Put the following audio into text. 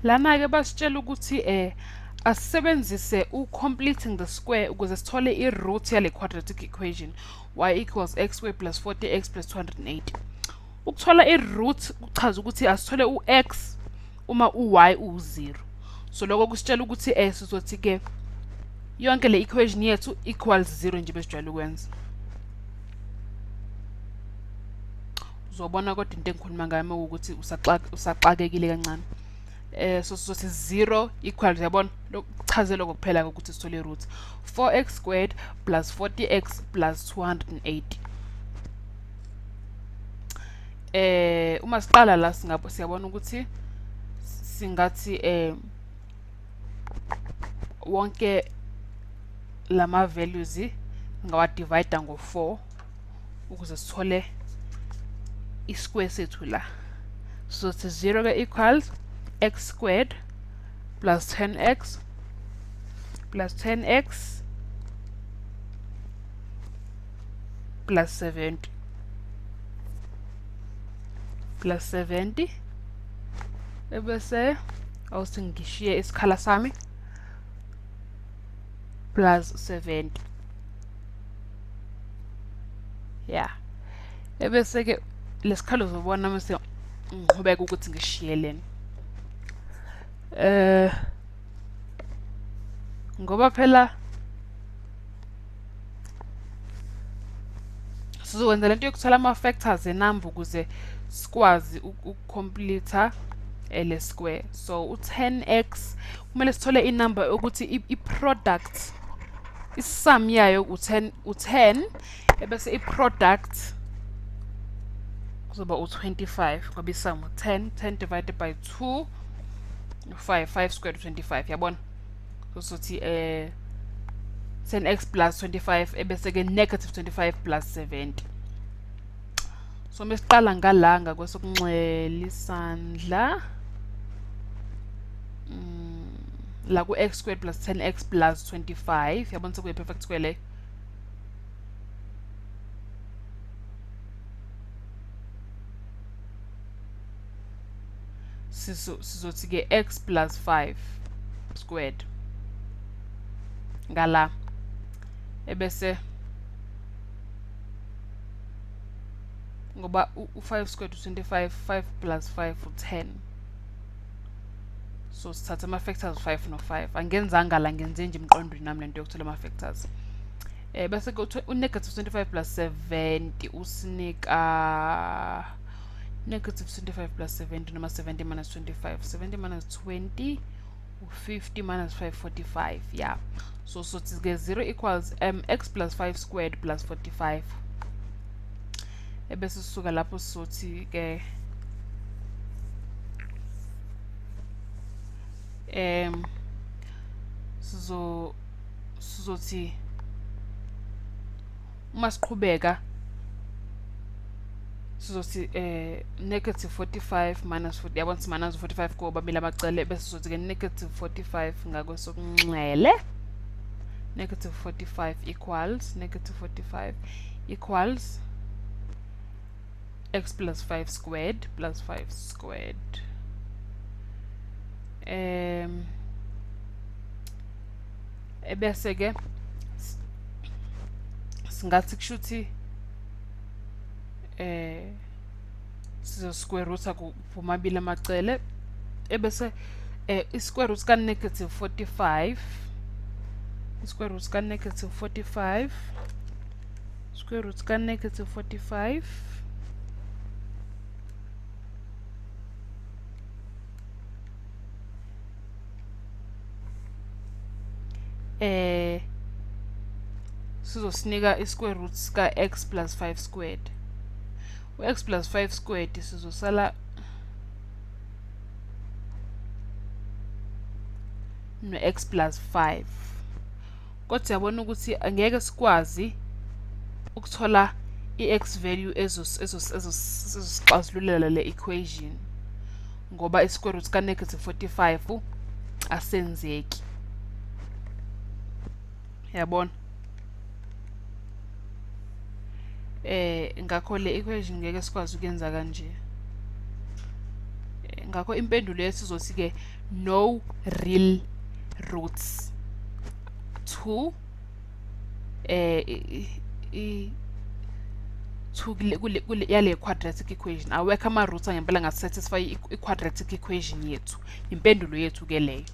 Lana-ke basitshela ukuthi asisebenzise u-completing the square ukuze sithole i-root yale quadratic equation y equals x squared plus 40x plus 280. Ukuthola i-root kuchaza ukuthi asithole u-x uma u-y uwu-0. So lokho kusitshela ukuthi sizothi-ke yonke le equation yethu equals 0 nje besijwayele ukwenza. Uzobona kodwa into engikhuluma ngayo uma kuwukuthi usaxakekile kancane. So sizothi 0 equals, yabona, lokuchaze lokho kuphela ukuthi sithole i-root 4x squared plus 40x plus 280. Uma siqala la siyabona ukuthi singathi wonke lama values ngawa-divide ngo-4 ukuze sithole i-square sethu la. So 0 equals x squared plus 10x plus 10x plus 70 plus 70. Ebese awuthi ngishiye isikhala sami plus 70. Yeah. Ebese ke lesikhala uzobona mase ngiqhubeka ukuthi ngishiyeleni. Ngoba phela sizokwenza lento yokuthola ama-factors enamba ukuze sikwazi ukucomplete le square. So u-10x kumele sithole inumber ukuthi i-product isum yayo u-10 ebese i-product kuzoba u-25 ngoba isum u-10, 10 divided by 2 5, 5 squared 25, yabona. So sothi 10x plus 25 ebese ke negative 25 plus 70. So mesiqala ngalanga kwesokunxele isandla la ku x squared plus 10x plus 25, yabona sekuyi perfect square le. Sizothi ke x plus 5 squared ngala ebese ngoba u-5 squared u-25, 5 plus 5 u-10. So sithatha ama-factors 5 no-5. Angenzanga la, ngenze nje emqondweni nami lento yokuthola ama-factors. Bese ke u-negative 25 plus 70 usinika negative 25 plus 70 noma 70 minus 25, 70 minus 20 50 minus 5, 45. Yeah. So ke 0 equals x plus 5 squared plus 45. Ebese sisuka lapho sizothi ke sizothi uma siqhubeka sizothi negative 45 minus 40, yabona minus 45 kuba amacele, bese sizothi ke negative 45 ngakwesokunxele negative 45 equals negative 45 equals x plus 5 squared plus 5 squared. Ebese ke singathi kushuthi sizo square root kumabili amacele ebese i-square root ka negative 45, square root ka negative 45, square root ka negative 45 sizosinika i-square root ka x plus 5 squared. U-x plus 5 squared sizosala no-x plus 5. Kodwa siyabona ukuthi angeke sikwazi ukuthola i-x value ezosixazululela le equation ngoba i-square root ka negative 45 asenzeki. Yabona? Ngakho le equation ngeke sikwazi ukuyenza kanje. Ngakho impendulo yethu izothi-ke no real roots to to kule yale quadratic equation. Awekho ama-roots angempela angasatisfy i-quadratic equation yethu. Impendulo yethu ke leyo.